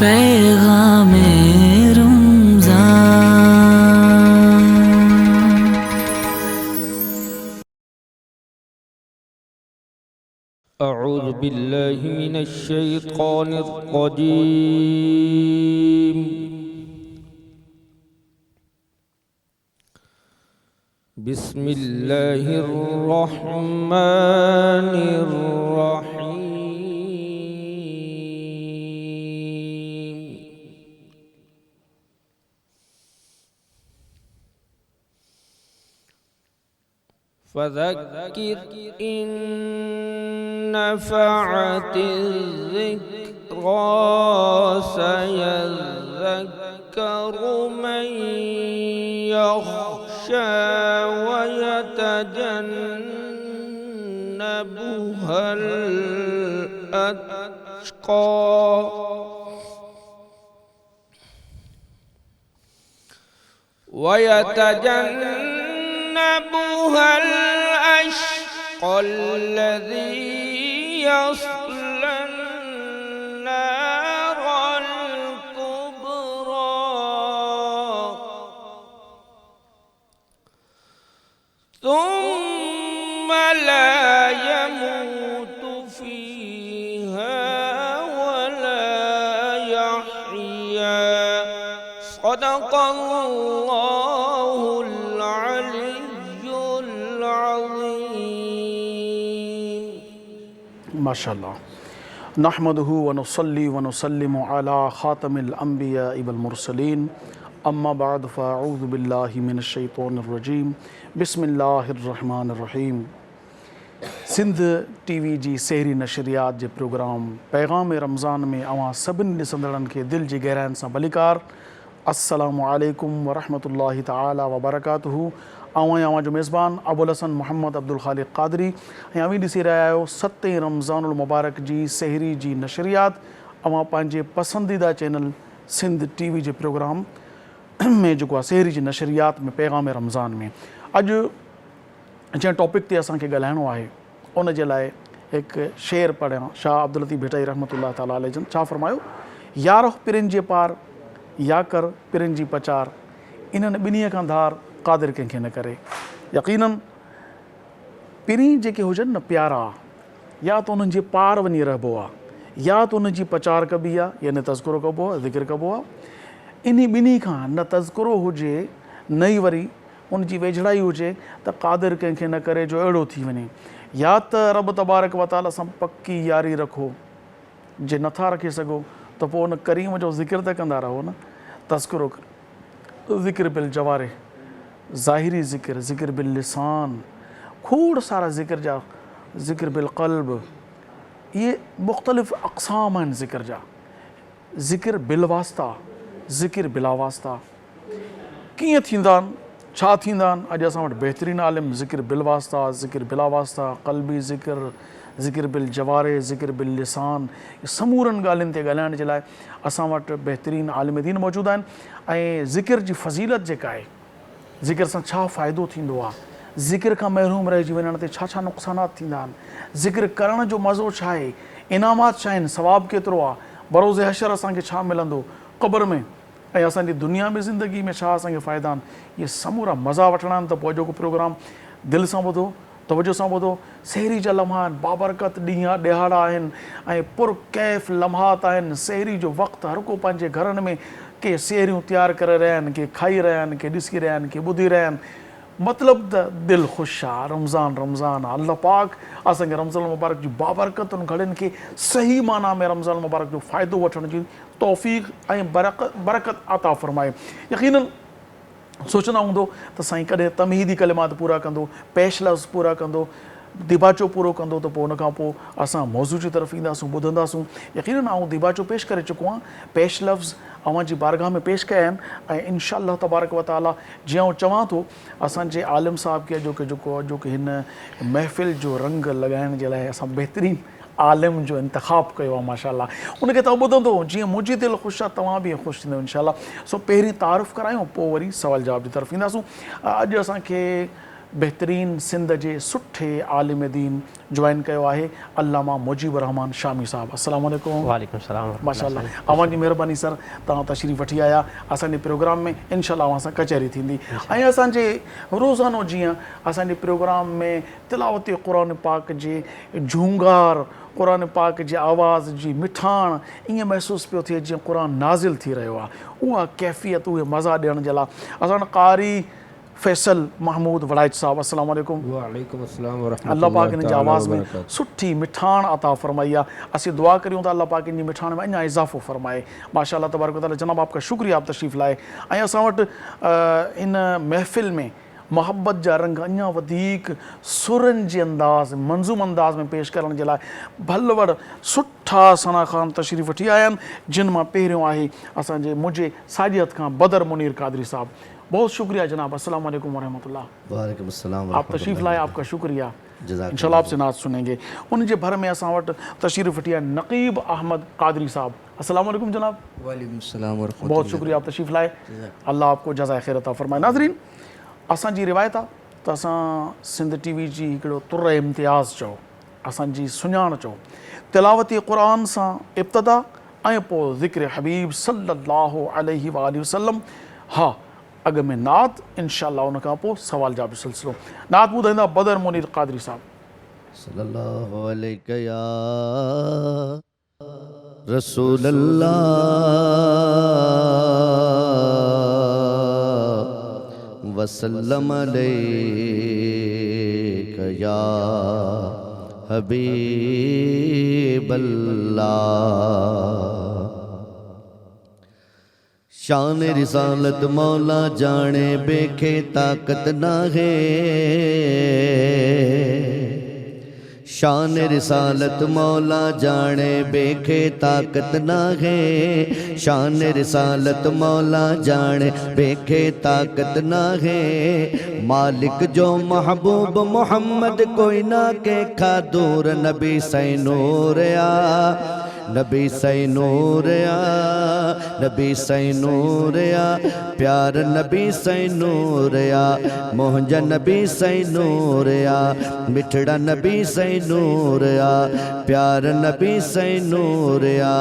پيغام رمضان. أعوذ بالله من الشيطان الرجيم. بسم الله الرحمن الرحيم. فذكر إن نفعت الذكرى سيذكر من يخشى ويتجنبها الأتقى ويتجنبها الأشقى الذي يصلى النار الكبرى ثم لا يموت فيها ولا يحيا. صدق الله العلي العظيم. ماشاء الله. نحمده ونصلي ونسلم على خاتم الانبياء والمرسلين اما بعد فاعوذ بالله من الشيطان الرجيم بسم الله الرحمن الرحيم. سنڌ ٽي وي جي سحري نشريات جي پروگرام پيغام رمضان ۾ اوهان سڀني ڏسندڙن کي دل جي گهراين سان ڀليڪار. السلام عليڪم ورحمة الله تعالي وبرڪاته. آئون آهيان اوهان جو ميزبان ابوالحسن محمد عبدالخالق قادري ۽ اوهين ڏسي رهيا آهيو ستين رمضان المبارڪ جي سحري جي نشريات اوهان پنهنجي پسنديده چينل سنڌ ٽي وي جي پروگرام ۾ جيڪو آهي سحري جي نشريات ۾ پيغام رمضان ۾ اڄ جنهن ٽاپڪ تي اسان کي ڳالهائڻو آهي ان جي لاء هڪ شعر پڙهيان. شاهه عبداللطيف ڀٽائي رحمة الله تعالٰي عليه جن ڇا فرمايو، يارهه پرين جي پار، يا ڪر پرين جي پچار، انهن ٻنهي کان ڌار قادر ڪنهن کي نه ڪري. يقيناً پرين جيڪي هجن نه پيارا، يا ته انهن جي پار وڃي رهبو آ، يا ته انهن جي پچار ڪبي آ، يعني تذڪرو ڪبو آ، ذڪر ڪبو آ. انهي ٻنهي کان نه تذڪرو هجي نه ئي وري ان جي ويجهڙائي هجي ته قادر ڪنهن کي نه ڪري جو اهڙو ٿي وڃي. يا ته رب تبارڪ و تعاليٰ سان پڪي ياري رکو، جي نٿا رکي سگهو ته پوء ان ڪريم جو ذڪر ته ڪندا رهو نه. تذڪرو ذڪر بالجوارح، ظاهري ذڪر، ذڪر باللسان، کوڙ سارا ذڪر جا، ذڪر بالقلب، اهي مختلف اقسام آهن ذڪر جا. ذڪر بالواسطه، ذڪر بلاواسطه ڪيئن ٿيندا آهن، ڇا ٿيندا آهن، اڄ اسان وٽ بهترين عالم ذڪر بالواسطه، ذڪر بلاواسطه، قلبي ذڪر، ذڪر بالجوارح، ذڪر باللسان، سمورن ڳالهين تي ڳالهائڻ جي لاء اسان وٽ بهترين عالم دين موجود آهن ۽ ذڪر جي فضيلت جيڪا آهي، ذڪر سان ڇا فائدو ٿيندو آهي، ذڪر کان محروم رهجي وڃڻ تي ڇا ڇا نقصانات ٿيندا آهن، ذڪر ڪرڻ جو مزو ڇا آهي، انعامات ڇا آهن، ثواب ڪيترو آهي، بروز حشر اسان کي ڇا ملندو، قبر ۾ ۽ اسان جي دنيا ۾ زندگي ۾ ڇا اسان کي فائدا آهن، اهي سمورا مزا وٺڻا آهن ته پوء اڄوڪو پروگرام دل سان ٻڌو، توجه سان ٻڌو، سحري جا لمحا آهن، بابرڪت ڏينهن ڏهاڙا آهن ۽ پر ڪيف لمحات آهن، سحري جو وقت هر ڪو پنهنجي گهرن ۾ ڪي سحريون تيار ڪري رهيا آهن، ڪي کائي رهيا آهن، ڪي ڏسي رهيا آهن، ڪي ٻڌي رهيا آهن، مطلب ته دل خوش آ، رمضان رمضان آ، الله پاڪ اسان کي رمضان المبارڪ جي بابرڪتن گهڙين کي صحيح معنيٰ ۾ رمضان المبارڪ جو فائدو وٺڻ جي توفيق ۽ برڪت عطا فرمائي. يقيناً سوچندا هوندو ته سائين ڪڏهن تمهيدي ڪلمات پورا ڪندو، پيش لفظ پورا ڪندو، ديباچو پورو ڪندو ته پوء ان کان پوء اسان موضوع جي طرف اينداسون، ٻڌنداسون. يقيناً آئون ديباچو پيش ڪري چڪو آهيان، پيش لفظ اوهان جي بارگاهه ۾ پيش ڪيا آهن ۽ انشاء الله تبارڪ و تعاليٰ جيئن آئون چوان ٿو اسان جي عالم صاحب کي اڄوڪي جيڪو اڄوڪي هن محفل جو رنگ لڳائڻ جي لاء اسان بهترين عالم جو انتخاب ڪيو آهي ماشاء الله ان کي توهان ٻڌندو جيئن منهنجي دل خوش آهي توهان به خوش ٿيندو انشاء الله سو پهرين تعارف ڪرايون پوء وري سوال جواب جي طرف اينداسون اڄ اسان کي بهترين سنڌ جي سٺي عالم دين جوائن ڪيو آهي علامه مجيب الرحمان شامي صاحب السلام عليڪم. وعليڪم السلام ورحمة الله ماشاءالله اوهان جي مهرباني سر توهان تشريف وٺي آيا اسان جي پروگرام ۾ انشاء الله اوهان سان ڪچهري ٿيندي ۽ اسان جي روزانو جيئن اسان جي پروگرام ۾ تلاوت قرآن پاڪ جي جهونگار قرآن پاڪ جي آواز جي مٺاڻ ائين محسوس پيو ٿئي جيئن قرآن نازل ٿي رهيو آهي اها ڪيفيت اهي مزا ڏيڻ جي لاء اسان وٽ قاري فيصل محمود وڙائچ صاحب السلام عليڪم. وعليڪم السلام ورحمة الله پاڪ الله انهن جي تعالٰي آواز ۾ وبرڪاته. سٺي مٺاڻ عطا فرمائي آ اسين دعا ڪريون ٿا الله پاڪ ان جي مٺاڻ ۾ اڃا اضافو فرمائي ماشاء الله تبارڪ وتعالي جناب آپ کا شڪريه آپ تشريف لائي ۽ اسان وٽ ان محفل ۾ محبت جا رنگ اڃا وڌيڪ سرن جي انداز منظوم انداز ۾ پيش ڪرڻ جي لاء ڀلوڙ سٺا ثنا خان تشريف وٺي آيا آهن جن مان پهريون آهي اسان جي منهنجي ساڄي هٿ کان بدر منير قادري صاحب بهت شڪريه جناب السلام عليڪم ورحمة الله. وعليڪم السلام آپ ورحمة تشريف الله لائي آپ کا شڪريه انشاء الله آپ سي نعت سنين گي ان جي ڀر ۾ اسان وٽ تشريف وٺي آيا نقيب احمد قادري صاحب السلام عليڪم جناب. وعليڪم السلام ورحمة بهت الله. شڪريه آپ تشريف لائي الله آپ کو جزائي خير عطا فرمائي ناظرين اسان جي روايت آ ته اسان سنڌ ٽي وي جي هڪڙو طر امتياز چئو اسان جي سڃاڻ چئو تلاوت قرآن سان ابتدا ۽ پوء ذڪر حبيب صلي الله عليه واٰله وسلم ها اڳ ۾ نعت انشاء الله ان کان پوء سوال جواب جو سلسلو نعت ٻڌائيندا بدر منير قادري صاحب. صلي الله عليڪ يا رسول الله وسلم عليڪ يا حبيب الله. شان رسالت مولا ڄاڻي ٻئي کي طاقت ناهي. شان رسالت مولا ڄاڻي ٻئي کي طاقت ناهي. شان رسالت مولا ڄاڻي ٻئي کي طاقت ناهي. مالڪ جو محبوب محمد ڪوئي نه ڪنهن کان دور نبي سائين نور آ. نبي سائين نور آ نبي سائين نور آ پيار نبي سائين نور آ منهنجا نبي سائين نور آ مٺڙا نبي سائين نور آ پيار نبي سائين نور آ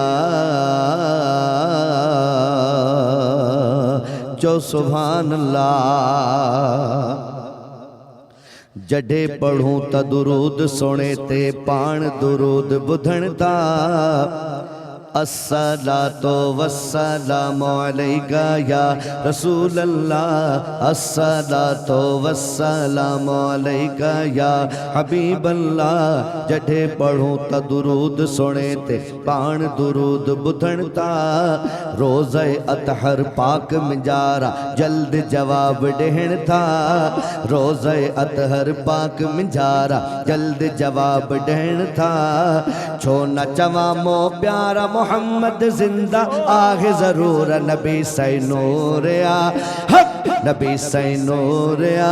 چئو سبحان الله. جڏهن پڙهون ته درود سهڻي تي پاڻ درود ٻڌڻ ٿا. الصلوة والسلام عليک يا رسول الله الصلوة والسلام عليک يا حبيب الله جڏهن پڙهون ته درود سهڻي تي پاڻ درود ٻڌڻ ٿا. روضه اطهر پاڪ منجارا جلد جواب ڏيڻ ٿا. روضه اطهر پاڪ منجارا جلد جواب ڏيڻ ٿا. ڇو نه چوان مون پيارا محمد زنده آهي ضرور نبي سائين نور آ حق نبي سائين نور آ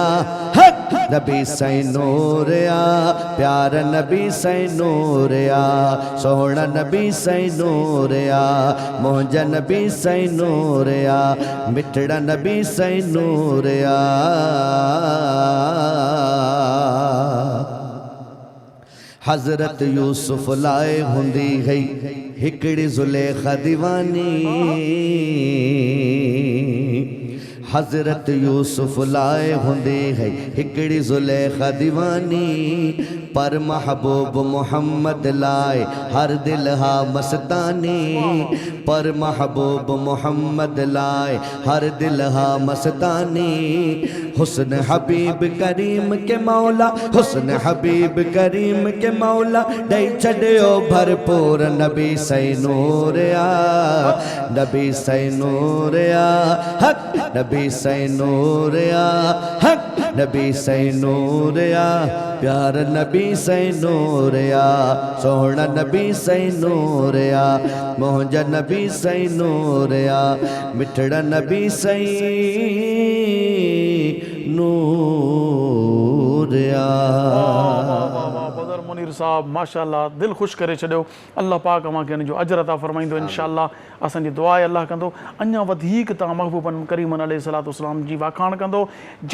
حق نبي سائين نور آ پيار نبي سائين نور آ سهڻا نبي سائين نور آ منهنجا نبي سائين نور آ مٺڙا نبي سائين نور آ. حضرت يوسف لاء هوندي هئي هڪڙي زليخا ديواني. حضرت يوسف لاء هوندي هئي هڪڙي زليخا ديواني. پر محبوب محمد لاء هر دل ها مستاني. پر محبوب محمد لاء هر دل ها مستاني. حسن حبيب ڪريم کي مولا حسن حبيب ڪريم کي مولا ڏئي ڇڏيو ڀرپور نبي سائين نور آ نبي سائين نور آ حق نبي سائين نور آ حق نبي سائين نور آ پيار نبي سائين نور آ سهڻا نبي سائين نور آ منهنجا نبي سائين نور آ مٺڙا نبي سائين نور آ. واھ واھ واھ واھ بدر منير پير صاحب ماشاء الله دل خوش ڪري ڇڏيو الله پاڪ اوهان کي ان جو اجر عطا فرمائيندو انشاء الله اسان جي دعا آهي الله ڪندو اڃا وڌيڪ توهان محبوبن ڪريمن عليه الصلوة والسلام جي واکاڻ ڪندو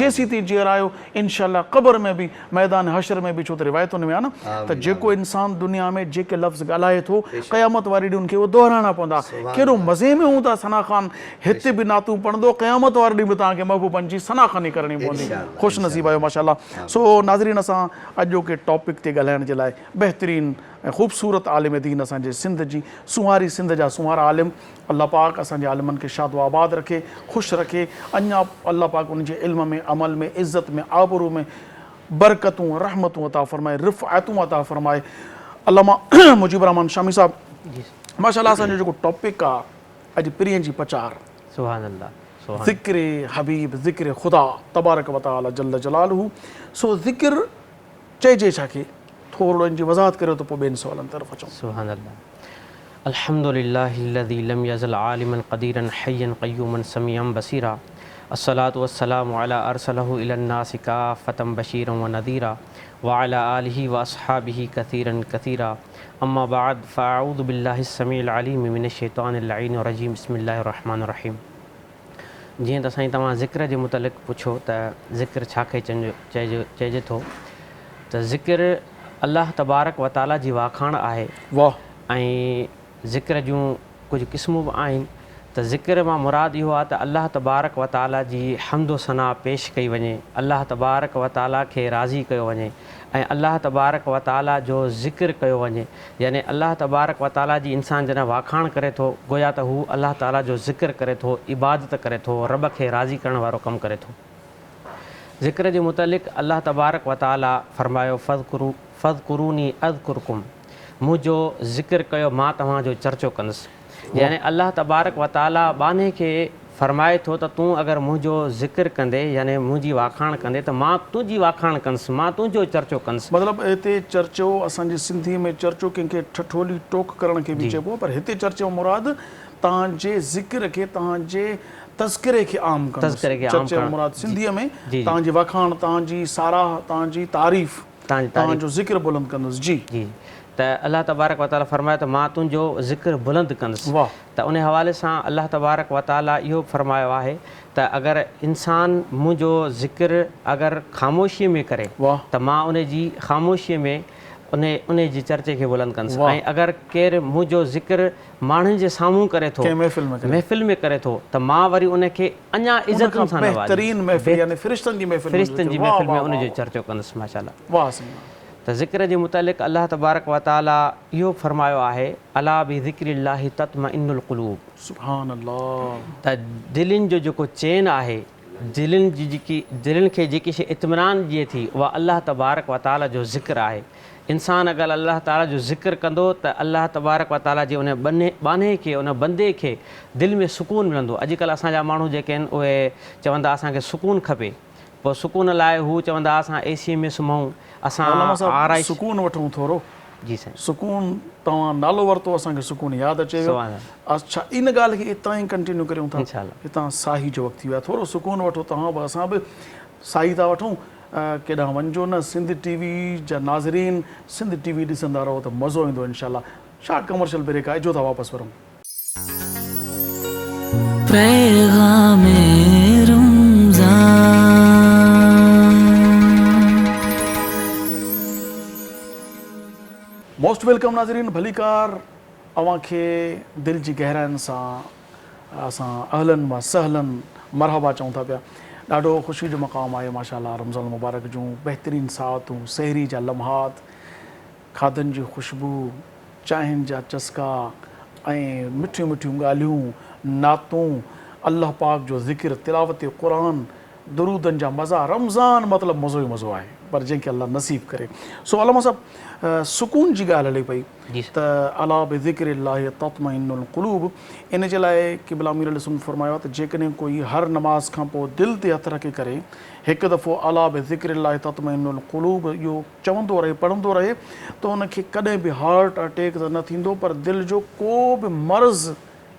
جيسيتائين جيئرا آهيو انشاء الله قبر ۾ به ميدان حشر ۾ به ڇو ته روايتن ۾ آهي نه ته جيڪو انسان دنيا ۾ جيڪي لفظ ڳالهائي ٿو قيامت واري ڏينهن ان کي اهي دهرائڻا پوندا ڪيڏو مزي ۾ هوندا ثنا خوان هتي به نعتون پڙهندو قيامت واري ڏينهن به توهان کي محبوبن جي ثنا خواني ڪرڻي پوندي خوش نصيب آهيو ماشاء الله سو ناظرين اسان اڄوڪي ٽاپڪ تي ڳالهائڻ جي لاء بهترين ۽ خوبصورت عالم دين اسان جي سنڌ جي سونهاري سنڌ جا سونهارا عالم الله پاڪ اسان جي عالمن کي شاد و آباد رکي خوش رکي اڃا الله پاڪ انهن جي علم ۾ عمل ۾ عزت ۾ آبرو ۾ برڪتون رحمتون عطا فرمائي رفعتون عطا فرمائي علامه مجيب الرحمان شامي صاحب ماشاء الله اسان جو جيڪو ٽاپڪ آ اڄ پرين جي پچار سبحان الله سبحان ذڪر حبيب ذڪر خدا تبارڪ وتعالي جل جلاله سو ذڪر چئجي ڇا کي؟ ٿورڙو ان جي وضاحت ڪريو ته پوء ٻين سوالن طرف اچون. سبحان الله الحمد لله الذي لم يزل عالما قديرا حيا قيوما سميعا بصيرا الصلوة والسلام علي ارسله الي الناس كافة بشيرا ونذيرا وعلي آله واصحابه كثيرا كثيرا اما بعد فاعوذ بالله السميع العليم من الشيطان اللعين الرجيم بسم الله الرحمن الرحيم جيئن ته سائين توهان ذڪر جي متعلق پڇيو ته ذڪر ڇا کي چئجي ٿو ته ذڪر الله تبارڪ و تعاليٰ جي واکاڻ آهي ۽ ذڪر جون ڪجهه قسمون به آهن ته ذڪر مان مراد اهو آهي ته الله تبارڪ و تعاليٰ جي حمد و ثنا پيش ڪئي وڃي، الله تبارڪ و تعاليٰ کي راضي ڪيو وڃي ۽ الله تبارڪ و تعاليٰ جو ذڪر ڪيو وڃي يعني الله تبارڪ و تعاليٰ جي انسان جڏهن واکاڻ ڪري ٿو گويا ته هو الله تعاليٰ جو ذڪر ڪري ٿو، عبادت ڪري ٿو، رب کي راضي ڪرڻ وارو ڪم ڪري ٿو. ذڪر جي متعلق الله تبارڪ و تعاليٰ فرمايو فاذڪروني اذڪرڪم منهنجو ذڪر ڪيو مان توهان جو چرچو ڪندس. يعني الله تبارڪ و تعاليٰ ٻانهي کي فرمائي ٿو ته تون اگر منهنجو ذڪر ڪندي يعني منهنجي واکاڻ ڪندي ته مان تنهنجي واکاڻ ڪندس، مان تنهنجو چرچو ڪندس. مطلب هتي چرچو اسان جي سنڌيء ۾ چرچو ڪنهن کي ٺٺولي ٽوڪ ڪرڻ کي به چئبو آهي پر هتي چرچي مان مراد توهان جي ذڪر کي توهان جي تذڪري کي عام ڪندس. چرچي مان مراد سنڌيء ۾ توهان جي واکاڻ، توهان جي ساراهه، توهان جي تعريف. توهان جو ذڪر بلند ڪندس. جي. جي ته الله تبارڪ و تعالي فرمايو ته مان تنهنجو ذڪر بلند ڪندس ته ان حوالي سان الله تبارڪ و تعالي اهو به فرمايو آهي ته اگر انسان منهنجو ذڪر اگر خاموشيء ۾ ڪري ته مان ان جي خاموشيء ۾ ان ان جي چرچي کي بلند ڪندس ۽ اگر ڪير منهنجو ذڪر ماڻهن جي سامهون ڪري ٿو محفل ۾ ڪري ٿو ته مان وري ان کي اڃا عزتن سان نوازيندس. بهترين محفل يعني فرشتن جي محفل فرشتن جي محفل ۾ ان جو چرچو ڪندس ماشاء الله. واه سائين واه. ته ذڪر جي متعلق الله تبارڪ و تعالي اهو به فرمايو آهي الا بذڪر الله تطمئن القلوب. سبحان الله. ته دلين جو جيڪو چين آهي دلين جي جيڪي دلين کي جيڪي شيء اطمينان ڏئي ٿي اها الله تبارڪ و تعالي جو ذڪر آهي. انسان اگر الله تعالي جو ذڪر ڪندو ته الله تبارڪ و تعالي جي ان ٻانهي کي ان بندي کي دل ۾ سڪون ملندو. اڄڪلهه اسان جا ماڻهو جيڪي آهن اهي چوندا اسان کي سڪون کپي پوء سڪون لاء هو چوندا اسان اي سي ۾ سمهون اسان علامه صاحب آرائش سڪون وٺون ٿورو. جي سائين. سڪون توهان نالو ورتو اسان کي سڪون ياد اچي ويو. سبحان الله. اڇا ان ڳالهه کي اتان ئي ڪنٽينيو ڪريون ٿا. انشاء الله. هتان ساهي جو وقت ٿي ويو آهي ٿورو سڪون وٺو توهان به اسان به ساهي ٿا وٺون. ڪيڏانهن وڃجو نه سنڌ ٽي وي جا ناظرين سنڌ ٽي وي ڏسندا رهو ته مزو ايندو انشاء الله شارٽ ڪمرشل بريڪ آهي اجهو ٿا واپس ورون. پيغام رمضان. موسٽ welcome ناظرين ڀليڪار اوهان کي دل جي گهراين سان اسان اهلا و سهلا مرحبا چئون ٿا پيا. ڏاڍو خوشي جو مقام آهي ماشاء الله رمضان المبارڪ جون بهترين ساعتون سحري جا لمحات کاڌن جي خوشبو چانهن جا چسڪا ۽ مٺيون مٺيون ڳالهيون نعتون الله پاڪ جو ذڪر تلاوت قرآن درودن جا مزا رمضان مطلب مزو ئي مزو آهي پر جنهن کي الله نصيب ڪري سو علامه صاحب سڪون جي ڳالهه هلي پئي ته الا بذڪر الله تطمئن القلوب ان جي لاء قبله امير عليه السلام فرمايو آهي ته جيڪڏهن ڪوئي هر نماز کان پوء دل تي هٿ رکي ڪري هڪ دفعو الا بذڪر الله تطمئن القلوب اهو چوندو رهي پڙهندو رهي ته ان کي ڪڏهن به هارٽ اٽيڪ ته نه ٿيندو پر دل جو ڪو به مرض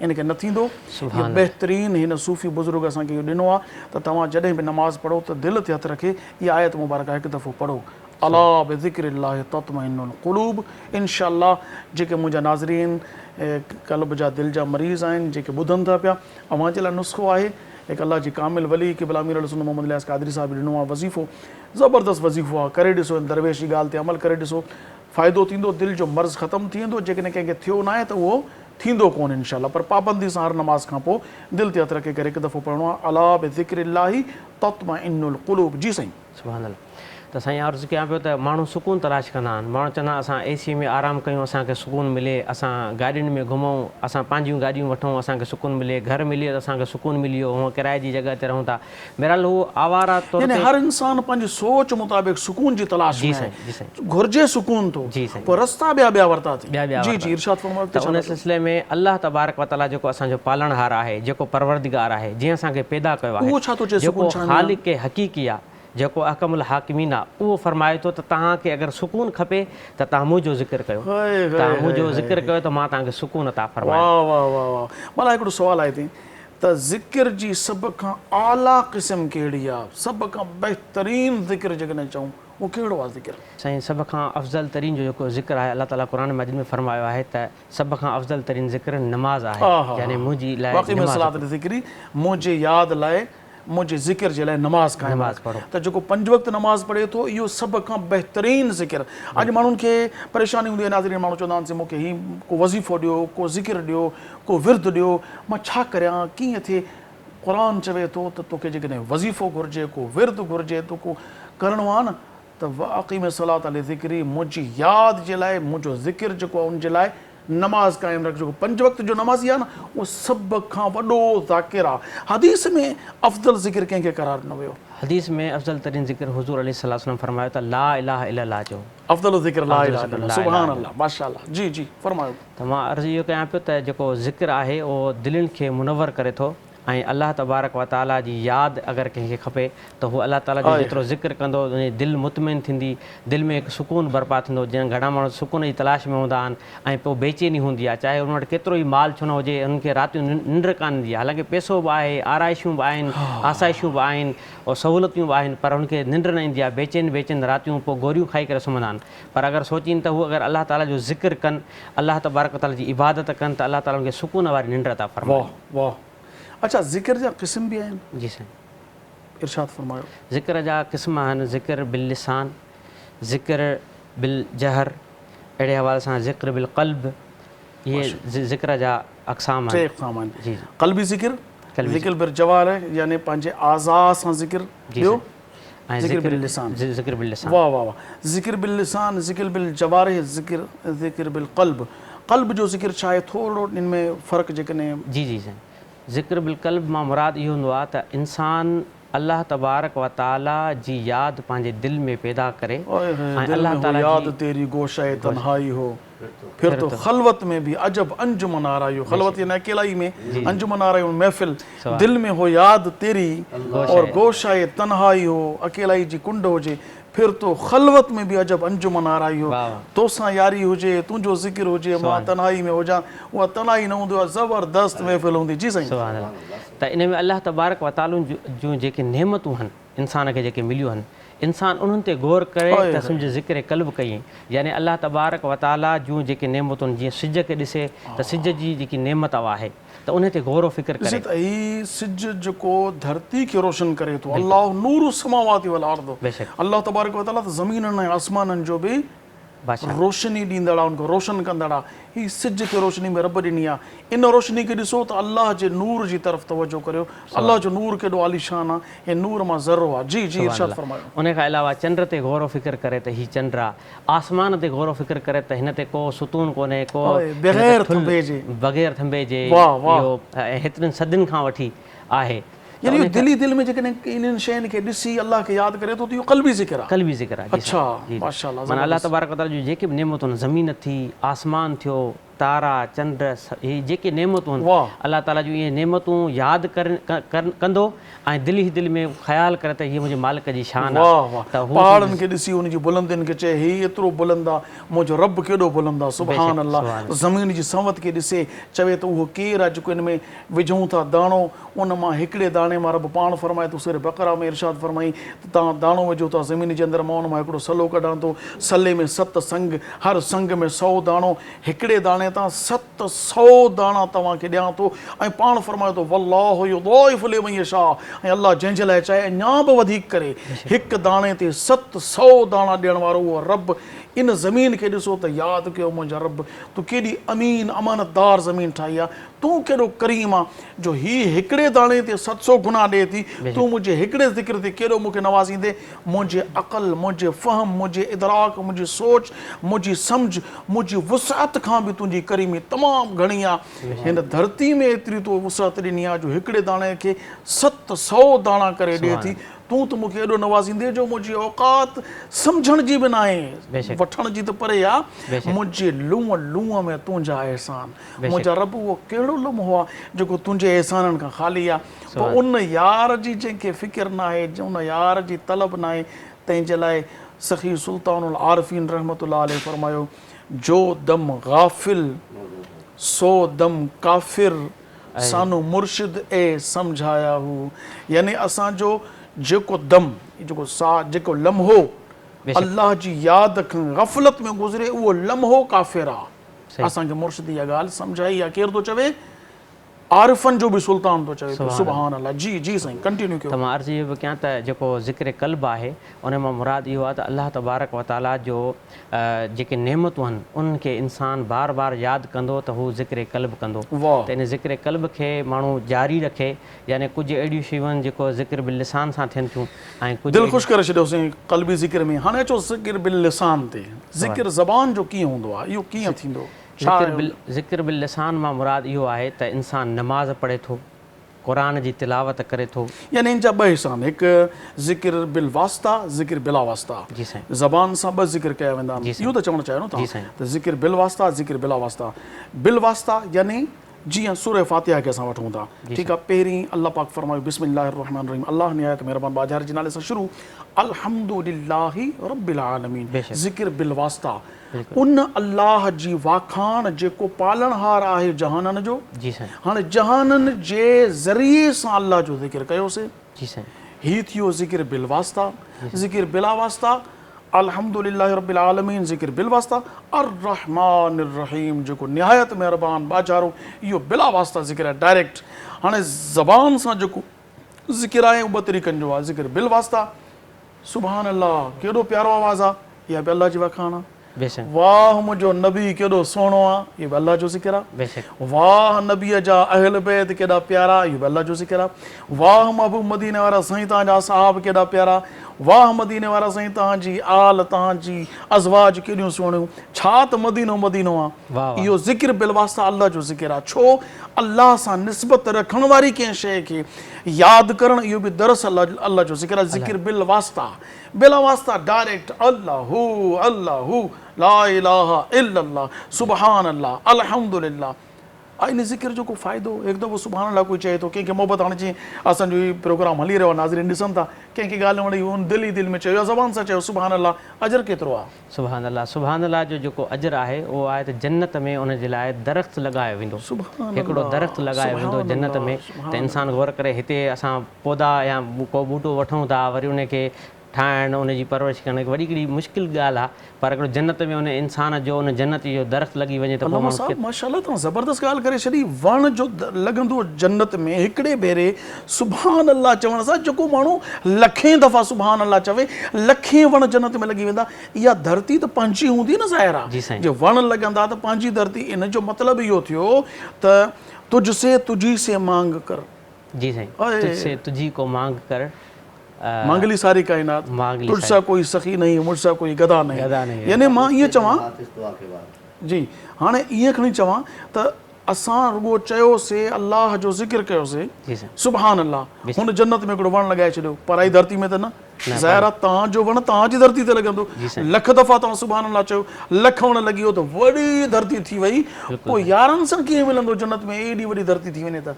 ان کي نه ٿيندو. اهو بهترين هن صوفي بزرگ اسان کي اهو ڏنو آهي ته توهان جڏهن به نماز پڙهو ته دل تي هٿ رکي اها آيت مبارڪه هڪ دفعو پڙهو. الا بذڪر الله تطمئن القلوب انشاء الله جيڪي منهنجا ناظرين قلب جا دل جا مريض آهن جيڪي ٻڌن ٿا پيا اوهان جي لاء نسخو آهي هڪ الله جي ڪامل ولي قبله امير اهلسنت محمد الياس قادري صاحب ڏنو آهي وظيفو زبردست وظيفو آهي ڪري ڏسو ان درويش جي ڳالهه تي عمل ڪري ڏسو فائدو ٿيندو دل جو مرض ختم ٿي ويندو جيڪڏهن ڪنهن کي ٿيو ناهي ته اهو ٿيندو ڪونه انشاء الله پر پابندي سان هر نماز کان پوء دل تي هٿ رکي ڪري هڪ دفعو پڙهڻو آهي الا بذڪر الله تطمئن القلوب جي سائين. سبحان الله ته سائين عرض ڪيان پيو ته ماڻهو سڪون تلاش ڪندا آهن ماڻهو چوندا آهن اسان اي سي ۾ آرام ڪيون اسان کي سڪون ملي اسان گاڏين ۾ گهمون اسان پنهنجيون گاڏيون وٺون اسان کي سڪون ملي گهر ملي ته اسان کي سڪون ملي ويو هونء ڪرائي جي جڳهه تي رهون ٿا بهرحال هو آواره طور يعني تي هر انسان پنهنجي سوچ مطابق سڪون جي تلاش جي ۾ سائين آهي جي سائين گهرجي سڪون ٿو جي سائين پوء رستا ٻيا ٻيا ورتا اٿئي ٻيا ٻيا جي ورتا جي ارشاد فرمايو ته اڳتي ڇا ان ٿا چئو. سلسلي ۾ الله تبارڪ وتعاليٰ جيڪو اسان جو پالڻهار آهي جيڪو پروردگار آهي جنهن اسان کي پيدا ڪيو آهي اهو ڇا ٿو چئي جيڪو سڪون ڇا ۾ آهي؟ خالق حقيقي آهي جيڪو احڪم الحاڪمين آ، اهو فرمائي ٿو ته توهان کي اگر سڪون کپي ته توهان منهنجو ذڪر ڪيو. هاء هاء توهان هاء منهنجو هاء ذڪر هاء. ڪيو ته مان توهان کي سڪون عطا فرمايان. واه واه واه واه مالا هڪڙو سوال آهي هتي ته ذڪر جي سڀ کان اعليٰ قسم ڪهڙي آ سڀ کان بهترين ذڪر جيڪڏهن چئون اهو ڪهڙو آ ذڪر؟ سائين سڀ کان افضل ترين جو جيڪو ذڪر آهي الله تعاليٰ قرآن مجيد ۾ فرمايو آهي ته سڀ کان افضل ترين ذڪر نماز آهي آها يعني منهنجي لاء واقعي ۾ نماز صلات لذڪري منهنجي ياد لاء منهنجي ذڪر جي لاء نماز قائم نماز رک پڙهو. ته جيڪو پنج وقت نماز پڙهي ٿو اهو سڀ کان بهترين ذڪر اڄ ماڻهن کي پريشاني هوندي آهي ناظرين ماڻهو چوندا آهن سي مون کي هي ڪو وظيفو ڏيو ڪو ذڪر ڏيو ڪو ورد ڏيو مان ڇا ڪريان ڪيئن ٿئي قرآن چوي ٿو ته توکي جيڪڏهن وظيفو گهرجي ڪو ورد گهرجي تو ڪو ڪرڻو آهي نه ته واقم الصلوة لذڪري منهنجي ياد جي لاء منهنجو ذڪر جيڪو آهي ان جي لاء نماز قائم رک جيڪو پنج وقت جو نمازي آهي نه اهو سڀ کان وڏو ذاڪر آهي حديث ۾ افضل ذڪر ڪنهن کي قرار ڏنو ويو؟ حديث ۾ افضل ترين ذڪر حضور عليه الصلوة والسلام فرمايو ته لا اله الا الله چئو. افضل الذڪر لا افضل اله الذڪر الا الله لا اله سبحان الا الله ماشاء الله جي جي فرمايو. ته مان عرض اهو ڪيان پيو ته جيڪو ذڪر آهي اهو دلين کي منور ڪري ٿو ۽ الله تبارڪ و تعاليٰ جي ياد اگر ڪنهن کي کپي ته هو الله تعاليٰ جو جيترو ذڪر ڪندو ان جي دل مطمئن ٿيندي، دل ۾ هڪ سڪون برپا ٿيندو، جيئن گهڻا ماڻهو سڪون جي تلاش ۾ هوندا آهن ۽ پوء بيچيني هوندي آهي، چاهي انهن وٽ ڪيترو ئي مال ڇو نه هجي انهن کي راتيون ننڊ ڪانه ايندي آهي، حالانڪه پئسو به آهي، آرائشون به آهن، آسائشون به آهن، سهولتيون به آهن پر هن کي ننڊ نه ايندي آهي، بيچين بيچين راتيون پوء گوريون کائي ڪري سمهندا آهن. پر اگر سوچين ته هو اگر الله تعاليٰ جو ذڪر ڪن، الله تبارڪ و تعاليٰ جي عبادت ڪن ته الله تعاليٰ انهن کي سڪون واري ننڊ عطا فرمائي. واه واه اڇا ذڪر جا قسم به آهن؟ جي سائين. ارشاد فرمايو. ذڪر جا قسم آهن ذڪر باللسان، ذڪر بالجهر، اهڙي حوالي سان ذڪر بالقلب، اهي ذڪر جا اقسام آهن. ٽي اقسام آهن. جي جي. قلبي ذڪر، ذڪر بالجوارح يعني پنهنجي اعضاء سان ذڪر، ٻيو ۽ ذڪر باللسان. ذڪر باللسان. واه واه واه ذڪر باللسان، ذڪر بالجوارح، ذڪر ذڪر بالقلب. قلب جو ذڪر ڇا آهي ٿورڙو ان ۾ فرق جيڪڏهن. جي جي سائين ذڪر بالقلب مان مراد اهو هوندو آهي ته انسان الله تبارڪ و تعالي جي ياد پنهنجي دل ۾ پيدا ڪري آئي هاء ۽ دل الله ۾ هو تعالي ياد جي تيري گوشه تنهائي هو پھر تو خلوت ۾ ڀي عجب انجمن آرائي هو خلوت يعني اڪيلائي ۾ انجمن آرائي هو محفل دل ۾ هو ياد تيري اور گوشه تنهائي هو اڪيلائي جي ڪنڊ هجي پھر تو خلوت ۾ ڀي عجب انجمن آرائي هو توسان ياري هجي تنهنجو ذڪر هجي مان تنهائي ۾ هجان اها تنهائي نه هوندي اها زبردست محفل هوندي جي سائين. سبحان الله ته ان ۾ الله تبارڪ وتعالي جون جيڪي نعمتون هن انسان کي جيڪي مليون هن انسان انهن تي غور ڪري ته سمجهه ذڪر قلب ڪيائين يعني الله تبارڪ و تعاليٰ جون جيڪي نعمتون جيئن سج کي ڏسي ته سج جي جيڪي نعمت آهي ته انهي تي غور و فڪر ڏسي ڪري. ته هي سج جيڪو ڌرتي کي روشن ڪري ٿو الله نور السماوات والارض الله تبارڪ و تعاليٰ ته زمينن ۽ آسمانن جو به روشني ڏيندڙ آ، ان کي روشن ڪندڙ آ. هي سج کي روشني ۾ رب ڏني آ. ان روشني کي ڏسو ته الله جي نور جي طرف توجه ڪريو. الله جو نور ڪيڏو عاليشان آ. هي نور مان ذرو آ. جي جي ارشاد فرمايو. ان کان علاوه چنڊ تي غور و فڪر ڪري ته هي چنڊ آ. آسمان تي غور و فڪر ڪري ته هن تي ڪو ستون ڪونهي، ڪو بغير ٿنڀي جي. بغير ٿنڀي جي اهو هيترين صدين کان وٺي آهي. يعني اهو دل ئي دل ۾ جيڪڏهن انهن شين کي ڏسي الله کي ياد ڪري ٿو ته اهو قلبي ذڪر آهي. قلبي ذڪر آهي جي اڇا سائين ماشاء الله معنيٰ الله زبردست. تبارڪ وتعاليٰ جون جيڪي به نعمتون آهن زمين ٿي آسمان ٿيو تارا، چنڊ، هي جيڪي نعمتون آهن، الله تعاليٰ جون اهي نعمتون ياد ڪندو ۽ دل ئي دل ۾ خيال ڪري ته هيء منهنجي مالڪ جي شان آهي ته هو پهاڙن کي ڏسي ان جي بلندين کي چئي هي ايترو بلند آهي منهنجو رب ڪيڏو بلند آهي سبحان الله زمين جي سنوت کي ڏسي چوي ته اهو ڪير آهي جيڪو ان ۾ وجهون ٿا داڻو ان مان هڪڙي داڻي مان رب پاڻ فرمائي ٿو سورة بقره ۾ ارشاد فرمائي ته توهان داڻو وجهو ٿا زمين جي اندر مان ان مان هڪڙو سلو ڪڍان ٿو سلي ۾ ست سنگ هر سنگ ۾ سئو داڻو هڪڙي داڻي تان 700 داڻا توهان کي ڏيان ٿو ۽ پاڻ فرمائي ٿو والله يضاعف لمن يشاء ۽ الله جنهن جي لاء چاهي اڃا به وڌيڪ ڪري هڪ داڻي تي 700 داڻا ڏيڻ وارو اهو رب ان زمين کي ڏسو ته ياد ڪيو منهنجا رب تو ڪيڏي امين امانتدار زمين ٺاهي آهي تون ڪيڏو ڪريم آن جو هي هڪڙي داڻي تي 700 گنا ڏئي ٿي، تون منهنجي هڪڙي ذڪر تي ڪيڏو مون کي نوازيندين، منهنجي عقل، منهنجي فهم، منهنجي ادراڪ، منهنجي سوچ، منهنجي سمجهه، منهنجي وسعت کان به تنهنجي ڪريمي تمام گهڻي آ، هن ڌرتي ۾ ايتري تو وسعت ڏني آ جو هڪڙي داڻي کي 700 داڻا ڪري ڏئي ٿي، تون ته مون کي ايڏو نوازيندين جو منهنجي اوقات سمجهڻ جي به ناهي، وٺڻ جي ته پري آ، منهنجي لونء لونء ۾ تنهنجا احسان. منهنجا رب اهو ڪهڙو لمحو آ جيڪو تنهنجي احسانن کان خالي آ. پوء ان يار جي جنهن کي فڪر ناهي، ان يار جي طلب ناهي، تنهن جي لاء سخي سلطان العارفين رحمة الله عليه فرمايو، جو دم غافل سو دم ڪافر سانو مرشد اي سمجهايا هو يعني اسان جو جيڪو دم، جيڪو ساهه، جيڪو لمحو الله جي ياد کان غفلت ۾ گذري اهو لمحو ڪافر آ. اسان کي مرشد اها ڳالهه سمجهائي آ ڪير ٿو چوي عارفن جو به سلطان ٿو چوي پيو سبحان الله جي جي سائين ڪنٽينيو ڪيو. ته مان عرض اهو به ڪيان ته جيڪو ذڪر قلب آهي ان مان مراد اهو آهي ته الله تبارڪ و تعاليٰ جو جيڪي نعمتون آهن انهن کي انسان بار بار ياد ڪندو ته هو ذڪر قلب ڪندو ته ان ذڪر قلب کي ماڻهو جاري رکي يعني ڪجهه اهڙيون شيون آهن جيڪو ذڪر باللسان سان ٿين ٿيون ۽ ڪجهه دل خوش ڪري ڇڏيو سائين قلبي ذڪر ۾ هاڻي اچو ذڪر باللسان تي ذڪر زبان جو ڪيئن هوندو آهي اهو ڪيئن ٿيندو ڇا آهي ان جو. ذڪر باللسان مان مراد اهو آهي ته انسان نماز پڙهي ٿو قرآن جي تلاوت ڪري ٿو. يعني ان جا ٻه حصا آهن هڪ ذڪر بالواسطه ذڪر بلا واسطه جي سائين. زبان سان ٻه ذڪر ڪيا ويندا آهن جي سائين. اهو ته چوڻ چاهيو نه جي توهان سائين. ته ذڪر بالواسطه ذڪر بلا واسطه بالواسطه يعني جيئن سوره فاتحه کي اسان وٺون ٿا ٺيڪ آ پهرين الله پاڪ فرمايو بسم الله الرحمٰن الرحيم الله نهايت مهربان ٻاجهاري جي نالي سان شروع الحمد لله رب العالمين ذڪر بالواسطه ان الله جي واکاڻ جيڪو پالڻهار آهي جهانن جو هاڻي جهانن جي ذريعي سان الله جو ذڪر ڪيوسي هي ٿيو ذڪر بالواسطه ذڪر بلا واسطه الحمد لله رب العالمين ذڪر بالواسطه الرحمٰن الرحيم جيڪو نهايت مهربان ٻاجهارو اهو بلا واسطه ذڪر آهي ڊائريڪٽ هاڻي زبان سان جيڪو ذڪر آهي اهو ٻه طريقن جو آهي ذڪر بالواسطه سبحان الله ڪيڏو پيارو آواز آهي اها به الله جي واکاڻ آهي واهه منهنجو نبي ڪيڏو سهڻو آ اهو به الله جو ذڪر آ واهه نبي جا اهل بيت ڪيڏا پيارا اهو به الله جو ذڪر آ واهه محبوب مديني وارا سائين توهان جا اصحاب ڪيڏا پيارا واهه مديني وارا سائين توهان جي آل توهان جي ازواج ڪيڏيون سهڻيون ڇا ته مدينو مدينو آ اهو ذڪر بالواسطه الله جو ذڪر آ ڇو الله سان نسبت رکڻ واري ڪنهن شيء کي ياد ڪرڻ اهو به دراصل الله جو ذڪر آ ذڪر بالواسطه بلا واسطه ڊائريڪٽ الله هو الله هو لا اله الا الله سبحان الله الحمدلله ان ذڪر جو ڪو فائدو هڪ دفعو سبحان الله ڪوئي چئي ٿو ڪنهن کي محبت هاڻي جيئن اسان جو هي پروگرام هلي رهيو آهي ناظرين ڏسن ٿا ڪنهن کي ڳالهه نه وڻي ان دل ئي دل ۾ چيو يا زبان سان چيو سبحان الله اجر ڪيترو آهي. سبحان الله سبحان الله جو جيڪو اجر آهي اهو آهي ته جنت ۾ ان جي لاء درخت لڳايو ويندو هڪڙو درخت لڳايو ويندو جنت ۾ ته انسان غور ڪري هتي اسان پودا يا ڪو ٻوٽو وٺون ٿا وري ان کي ٺاهڻ ان جي پرورش ڪرڻ هڪ وڏي هڪڙي مشڪل ڳالهه آهي پر هڪڙو جنت ۾ ان انسان جو ان جنت جو درخت لڳي وڃي ته پوء علامه ماڻهو صاحب ماشاءالله توهان زبردست ڳالهه ڪري ڇڏي وڻ جو لڳندو جنت ۾ هڪڙي ڀيري سبحان الله چوڻ سان جيڪو ماڻهو لکين دفعا سبحان الله چوي لکين وڻ جنت ۾ لڳي ويندا اها ڌرتي ته پنهنجي هوندي نه ظاهر آهي جي سائين. جي وڻ لڳندا ته پنهنجي ڌرتي ان جو مطلب اهو ٿيو ته تجھ سي تجھي سي مانگ ڪر. جي سائين تجھ سي تجھي ڪو مانگ ڪر. مانگ لي ساري ڪائنات تجھ سا ڪوئي سخي نهين مجھ سا ڪوئي گدا نهين يعني مان ائين چوان جي هاڻي ائين کڻي چوان ته اسان رڳو چيو سي الله جو ذڪر ڪيو سي سبحان الله هن جنت ۾ هڪڙو وڻ لڳائي ڇڏيو پرائي ڌرتي ۾ ته نه. ظاهر آهي توهان جو وڻ توهان جي ڌرتي تي لڳندو. لک دفعا توهان سبحان الله چيو، لک وڻ لڳي ويو ته وڏي ڌرتي ٿي وئي، پوء يارن سان ڪيئن ملندو جنت ۾ ايڏي وڏي ڌرتي ٿي وڃي ته.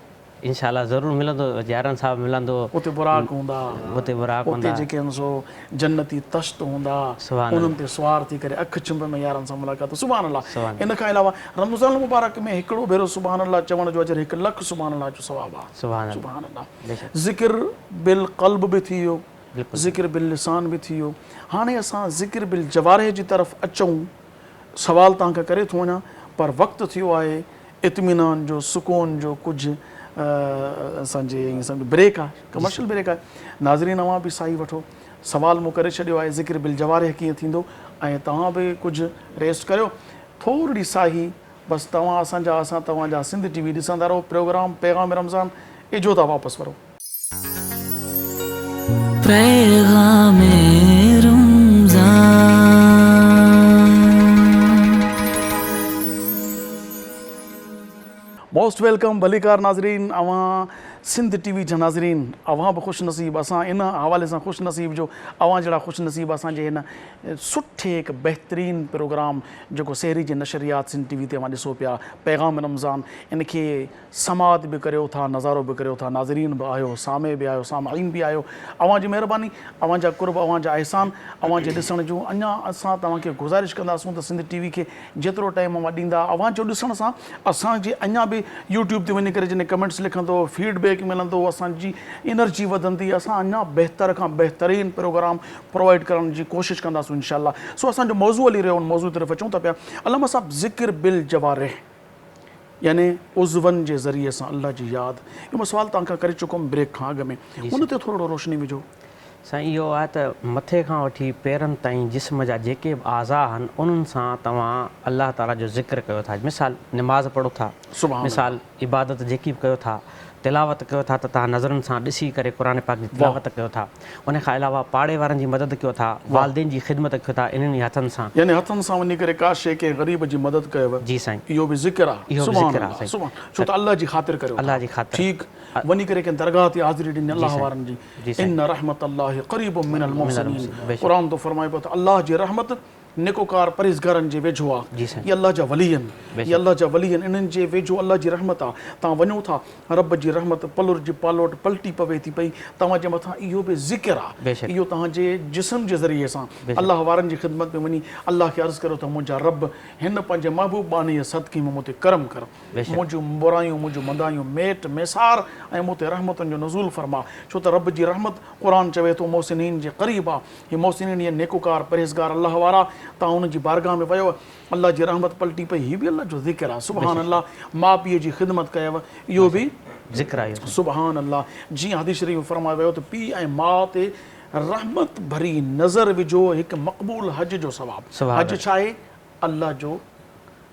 انشاء الله ضرور ملندو يارن سان به ملندو. اتي براق هوندا، اتي براق هوندا، اتي جيڪي آهن سو جنتي طشت هوندا، انهن تي سوار ٿي ڪري اک ڇنڀ ۾ يارن سان ملاقات. سبحان الله. ان کان علاوه رمضان المبارڪ ۾ هڪڙو ڀيرو سبحان الله چوڻ جو اجر هڪ لک سبحان الله جو ثواب آهي. سبحان الله. ذڪر بالقلب به ٿي ويو، ذڪر باللسان به ٿي ويو. هاڻي اسان ذڪر بالجوارح جي طرف اچون. سوال توهان کان ڪري ٿو وڃان پر وقت ٿيو آهي اطمينان جو، سڪون جو، ڪجهه اسان جي ائين سمجهو بريڪ آهي، ڪمرشل بريڪ آهي. ناظرين اوهان به ساهي وٺو. سوال مون ڪري ڇڏيو آهي ذڪر بالجوارح ڪيئن ٿيندو ۽ توهان به ڪجهه ريسٽ ڪريو. ٿورڙي ساهي بس توهان اسان جا اسان توهان جا سنڌ ٽي وي ڏسندا رهو پروگرام پيغام رمضان اجهو ٿا واپس ورو. پيغام رمضان. موسٽ welcome ڀليڪار ناظرين اوهان سنڌ ٽي وي جا ناظرين اوهان به خوش نصيب اسان ان حوالي سان خوش نصيب جو اوهان جهڙا خوش نصيب اسان جي هن سٺي هڪ بهترين پروگرام جيڪو سحري جي نشريات سنڌ ٽي وي تي اوهان ڏسو پيا پيغام رمضان ان کي سماعت به ڪريو ٿا نظارو به ڪريو ٿا ناظرين به آهيو سامع به آهيو سامعين به آهيو اوهان جي مهرباني اوهان جا قرب اوهان جا احسان اوهان جي ڏسڻ جون اڃا اسان توهان کي گذارش ڪنداسون ته سنڌ ٽي وي کي جيترو ٽائيم اوهان ڏيندا اوهان جو ڏسڻ سان اسان جي اڃا به يوٽيوب تي وڃي ڪري جڏهن ڪمينٽس لکندو فيڊ بيڪ ملندو اسان جي انرجي وڌندي اسان اڃا بهتر کان بهترين پروگرام پرووائيڊ ڪرڻ جي ڪوشش ڪنداسون انشاء الله سو اسان جو موضوع هلي رهيو ان موضوع طرف اچون ٿا پيا علامه صاحب ذڪر بالجوارح يعني عضون جي ذريعي سان الله جي ياد اهو مان سوال توهان کان ڪري چڪو هوم بريڪ کان اڳ ۾ ان تي ٿورڙو روشني وجهو. سائين اهو آهي ته مٿي کان وٺي پيرن تائين جسم جا جيڪي به اعضاء آهن انهن سان توهان الله تعالي جو ذڪر ڪيو ٿا مثال نماز پڙهو ٿا مثال عبادت جيڪي به ڪيو ٿا تلاوت ڪيو ٿا ته توهان نظرن سان ڏسي ڪري قرآن پاڪ جي تلاوت ڪيو ٿا ان کان علاوه پاڙي وارن جي مدد ڪيو ٿا والدين جي خدمت ڪيو ٿا انهن ئي هٿن سان. يعني هٿن سان وڃي ڪري ڪا شيء ڪنهن غريب جي مدد ڪيو جي سائين اهو به ذڪر آ اهو به سبحان ذڪر آ الله سائين سبحان ڇو ته الله جي خاطر ڪريو الله ٿا جي خاطر ٺيڪ وڃي ڪري ڪنهن درگاهه تي حاضري ڏني جي الله سائين وارن جي جي سائين ان رحمت الله قريب من من المحسنين المحسنين بيشڪ قرآن ٿو فرمائي پيو ته الله جي رحمت نيڪوڪار پرهيزگارن جي ويجهو آ. جي سائين. اهي الله جا ولي آهن. بيشڪ. اهي الله جا ولي آهن. انهن جي ويجهو الله جي رحمت آ. توهان وڃو ٿا، رب جي رحمت پلر جي پالوٽ پلٽي پوي ٿي پئي. توهان جي مٿان اهو به ذڪر آ. بيشڪ. اهو توهان جي جسم جي ذريعي سان بيشڪ. الله وارن جي خدمت ۾ وڃي الله کي عرض ڪريو ته منهنجا رب هن پنهنجي محبوب ٻانهي جي صدقي ۾ مون تي ڪرم ڪر. بيشڪ. منهنجون برايون منهنجون مندايون ميٽ ميسار ۽ مون تي رحمتن جو نزول فرما. ڇو ته رب جي رحمت قرآن چوي ٿو محسنين جي قريب آ. هي محسنين يعني نيڪوڪار، پرهيزگار الله وارا، توهان انهن جي بارگاهه ۾ ويو، الله جي رحمت پلٽي پئي، هي به الله جو ذڪر آهي، سبحان الله، ماء پيء جي خدمت ڪيو، اهو به ذڪر آهي. سبحان الله، جيئن حديث شريف ۾ فرمايو ويو ته پيء ۽ ماء تي رحمت ڀري نظر وجهو هڪ مقبول حج جو ثواب، حج ڇا آهي؟ الله جو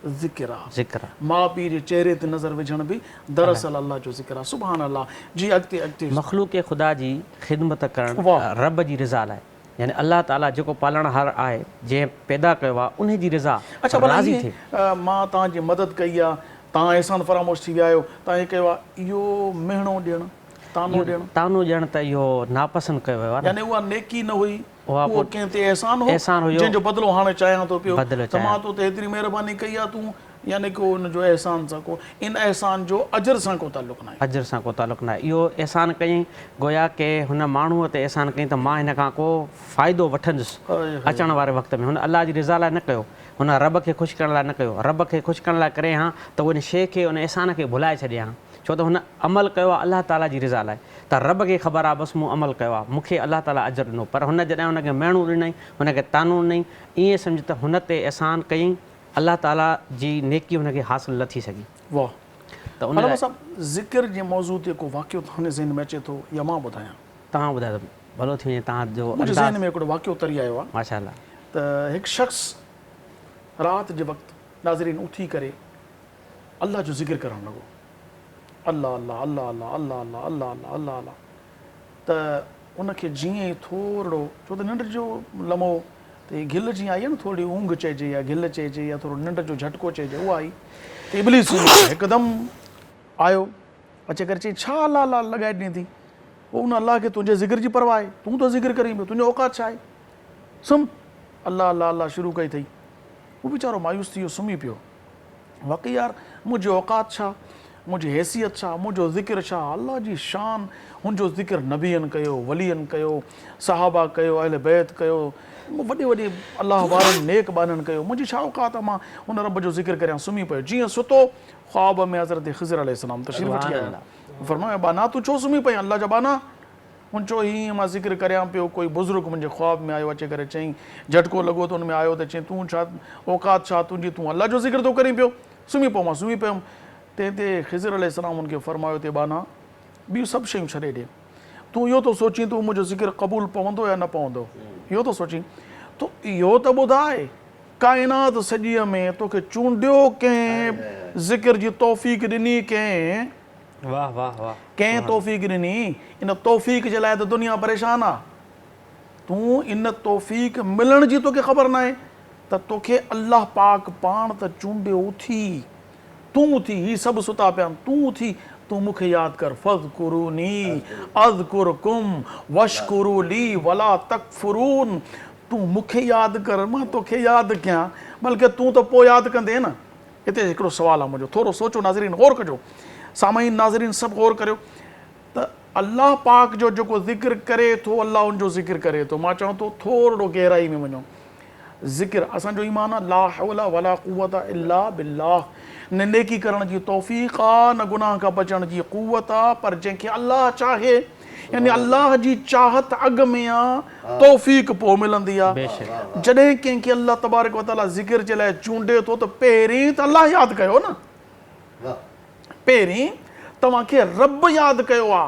ذڪر آ. ذڪر آ. ماء پيء جي چهري تي نظر وجهڻ به دراصل الله جو ذڪر آ. سبحان الله. جي اڳتي اڳتي. مخلوق خدا جي خدمت ڪرڻ رب جي رضا لاء يعني الله تعالي جيڪو پالڻهار آهي جنهن پيدا ڪيو آ انهي جي رضا اڇا ڀلا راضي ٿئي. ائين مان توهان جي مدد ڪئي آ توهان احسان فراموش ٿي ويا آهيو توهان ائين ڪيو آ اهو مهڻو ڏيڻ طعنو ڏيڻ. طعنو ڏيڻ ته اهو ناپسند ڪيو ويو آ نه. يعني اها نيڪي نه هئي اها اهو ڪنهن تي احسان هو، احسان هيو، جنهن جو بدلو هاڻي چاهيان ٿو پيو بدلو ته مان چاهيان. تو تي هيتري مهرباني ڪئي آهي، تون يعني ڪو ان جو احسان سان ڪو ان احسان جو اجر سان ڪو تعلق ناهي. اجر سان ڪو تعلق ناهي. اهو احسان ڪيائين، گويا ڪه هن ماڻهوء تي احسان ڪيائين ته مان هن کان ڪو فائدو وٺندس هاء هاء. اچڻ واري وقت ۾. هن الله جي رضا لاء نه ڪيو. هن رب کي خوش ڪرڻ لاء نه ڪيو. رب کي خوش ڪرڻ لاء ڪري هان ته ان شيء کي، ان احسان کي ڀلائي ڇڏي هان. ڇو ته هن عمل ڪيو آهي الله تعاليٰ جي رضا لاء. ته رب کي خبر آ بس مون عمل ڪيو آ، مون کي الله تعاليٰ اجر ڏنو. پر هن جڏهن هن کي مهڻو ڏنائين، هن کي طعنو ڏنائين، ائين سمجهه ته هن تي احسان ڪيائين، الله تعاليٰ جي نيڪي هن کي حاصل نه ٿي سگهي. واھ. ته ان علامه لاء. صاحب ذڪر جي موضوع تي ڪو واقعو توهان جي ذهن ۾ اچي ٿو يا مان ٻڌايان؟ توهان ٻڌايو ته ڀلو ٿي وڃي توهان جو منهنجي انداز. ذهن ۾ هڪڙو واقعو تري آيو آ. ماشاء الله. ته هڪ شخص رات جي وقت ناظرين اٿي ڪري الله جو ذڪر ڪرڻ لڳو. الله الله الله الله الله الله الله الله الله الله ته ان کي جيئن ئي ٿورڙو ڇو ته ننڊ جو لمحو ته هي گهل جيئن آئي آهي نه ٿورڙي اونگهه چئجي يا گهل چئجي يا ٿورو ننڊ جو جهٽڪو چئجي اها آئي ته ابليس هڪدم آيو اچي ڪري چئي ڇا الله الله لڳائي ڏني اٿئي. پوء ان الله کي تنهنجي ذڪر جي پرواهه آهي؟ تون ٿو ذڪر ڪرين پيو، تنهنجو اوقات ڇا آهي؟ سم! الله الله الله شروع ڪئي اٿئي. هو ويچارو مايوس ٿي ويو، سمهي پيو. واقعي يار منهنجي اوقات ڇا، منهنجي حيثيت ڇا، منهنجو ذڪر ڇا، الله جي شان، هن جو ذڪر نبين ڪيو، ولين ڪيو، صحابه ڪيو، اهل بيت ڪيو، وڏي وڏي الله وارن نيڪ ٻانهن ڪيو، منهنجي ڇا اوقات آ مان ان رب جو ذڪر ڪريان، سمهي پيو، جيئن ستو خواب ۾ حضرت خضر عليه السلام تشريف وٺي آيا، فرمايو ٻانها تون ڇو سمهي پئين، الله جا ٻانها هن چيو، هيئن مان ذڪر ڪريان پيو، ڪوئي بزرگ منهنجي خواب ۾ آيو، اچي ڪري چيائين، جهٽڪو لڳو ته ان ۾ آيو ته چيائين، تون ڇا، اوقات ڇا تنهنجي، تون الله جو ذڪر ٿو ڪرين پيو، سمهي پئو، مان سمهي پيم. تنهن تي خضر عليه السلام هن کي فرمايو ته ٻانها، ٻيون سڀ شيون ڇڏي ڏي، تون اهو ٿو سوچين ته منهنجو ذڪر قبول پوندو يا نه پوندو، اهو ٿو سوچين، تون اهو ته ٻڌاء، ڪائنات سڄيء ۾ توکي چونڊيو ڪنهن، ذڪر جي توفيق ڏني ڪنهن؟ واه واه واه ڪنهن توفيق ڏني؟ ان توفيق جي لاء ته دنيا پريشان آ. تون ان توفيق ملڻ جي توکي خبر ناهي ته توکي الله پاڪ پاڻ ته چونڊيو اٿي. تون اٿي، هي سڀ ستا پيا آهن، تون اٿي، تون مون کي ياد ڪر، فاذڪروني اذڪرڪم واشڪروا لي ولا تڪفرون، تون مون کي ياد ڪر، مان توکي ياد ڪيان، بلڪه تون ته پوء ياد ڪندين نه. هتي هڪڙو سوال آ منهنجو ٿورو سوچو ناظرين غور ڪجو سامعين ناظرين سڀ غور ڪريو ته الله پاڪ جو جيڪو ذڪر ڪري ٿو الله ان جو ذڪر ڪري ٿو مان چوان ٿو ٿورڙو گهرائي ۾ وڃو ذڪر اسان جو ايمان آ لا حول ولا قوت الا بالله نه نيڪي ڪرڻ جي توفيق آ نه گناهه کان بچڻ جي قوت آ پر جنهن کي الله چاهي يعني الله جي چاهت اڳ ۾ آ توفيق پوء ملندي آ. جڏهن ڪنهن کي الله تبارڪ و تعاليٰ ذڪر جي لاء چونڊي ٿو ته پهرين ته الله ياد ڪيو نه. پهرين توهان کي رب ياد ڪيو آ.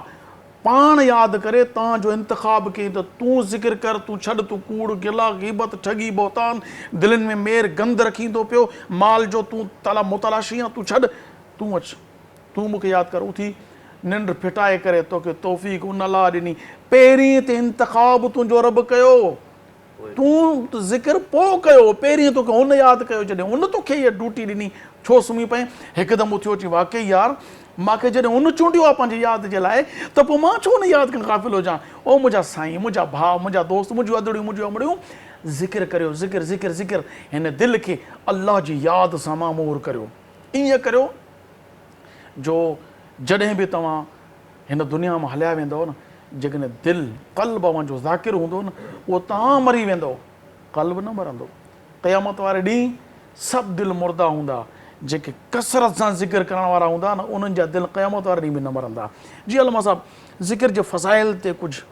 پاڻ ياد ڪري توهان جو انتخاب ڪيائين ته تون ذڪر ڪر، تون ڇڏ، تون ڪوڙ، گلا، غيبت، ٺڳي، بهتان، دلين ۾ مير، گند رکيندو پيو، مال جو تون متلاشي آن، تون ڇڏ، تون اچ. تون مون کي ياد ڪر، اٿي ننڊ ڦٽائي ڪري توکي توفيق ان الله ڏني، پهرين ته انتخاب تنهنجو رب ڪيو، تون ذڪر پوء ڪيو، پهرين توکي هن ياد ڪيو، جڏهن هن توکي اها ڊيوٽي ڏني، ڇو سمهي پئين؟ هڪدم اٿيو چي واقعي يار مان کي جڏهن هن چونڊيو آهي پنهنجي ياد جي لاء ته پوء مان ڇو ان ياد کان غافل هجان؟ او منهنجا سائين، منهنجا ڀاء، منهنجا دوست، منهنجون ادڙيون، منهنجون امڙيون، ذڪر ڪريو، ذڪر، ذڪر، ذڪر، هن دل کي الله جي ياد سان معمور ڪريو، ائين ڪريو جو جڏهن به توهان هن دنيا مان هليا ويندؤ نه، جيڪڏهن دل، قلب، اوهان جو ذاڪر هوندو نه، اهو توهان مري ويندؤ، قلب نه مرندو. قيامت واري ڏينهن سڀ دل مردا هوندا، جيڪي ڪثرت سان ذڪر ڪرڻ وارا هوندا نه، انهن جا دل قيامت واري ڏينهن به نه مرندا. جي علامه صاحب، ذڪر جي فضائل تي ڪجهه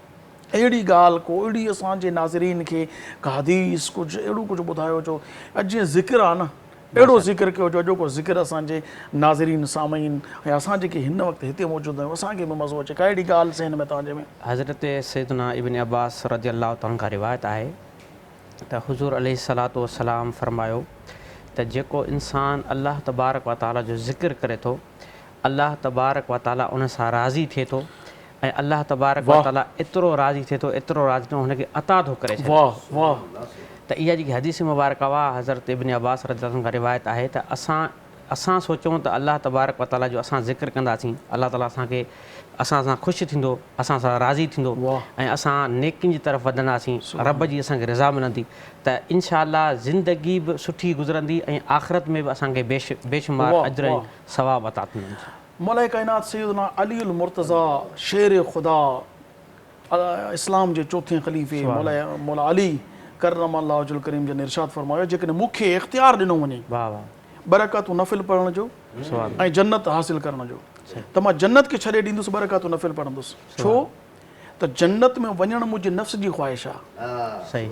اهڙي ڳالهه، ڪو اهڙي اسان جي ناظرين کي ڪا حديث، ڪجهه اهڙو ڪجهه ٻڌايو جو اڄ جيئن ذڪر آهي نه، اهڙو ذڪر ڪيو جو اڄوڪو ذڪر اسان جي ناظرين، سامعين ۽ اسان جيڪي هن وقت هتي موجود آهيون اسان کي به مزو اچي. ڪا اهڙي ڳالهه ذهن ۾ توهان جي ۾؟ حضرت سيدنا ابن عباس رضي الله تعالٰي عنه کان روايت آهي ته حضور عليه الصلوة والسلام فرمايو ته جيڪو انسان الله تبارڪ و تعالٰي جو ذڪر ڪري ٿو الله تبارڪ و تعالٰي ان سان راضي ٿئي ٿو ۽ الله تبارڪ و تعاليٰ ايترو راضي ٿئي ٿو ايترو راضي ٿئي هن کي عطا ٿو ڪري ڇڏي. واه واه. ته اها جيڪي حديث مبارڪه اها حضرت ابن عباس رضي الله عنه کان روايت آهي ته اسان اسان سوچون ته الله تبارڪ و تعاليٰ جو اسان ذڪر ڪنداسين الله تعاليٰ اسان کي اسان سان خوش ٿيندو اسان سان راضي ٿيندو ۽ اسان نيڪين جي طرف وڌنداسين رب جي اسان کي رضا ملندي ته انشاء الله زندگي به سٺي گذرندي ۽ آخرت ۾ به اسان کي بيشمار اجر ۽ ثواب عطا ٿيندو. مولاء ڪائنات سيدنا علي المرتضيٰ شير خدا اسلام جي چوٿين خليفي مولاء مولا علي ڪرم الله وجه الڪريم جن ارشاد فرمايو جيڪڏهن مون کي اختيار ڏنو وڃي ٻه رڪعتون نفل پڙهڻ جو ۽ جنت حاصل ڪرڻ جو ته مان جنت کي ڇڏي ڏيندس ٻه رڪعتون نفل پڙهندس ڇو ته جنت ۾ وڃڻ منهنجي نفس جي خواهش آهي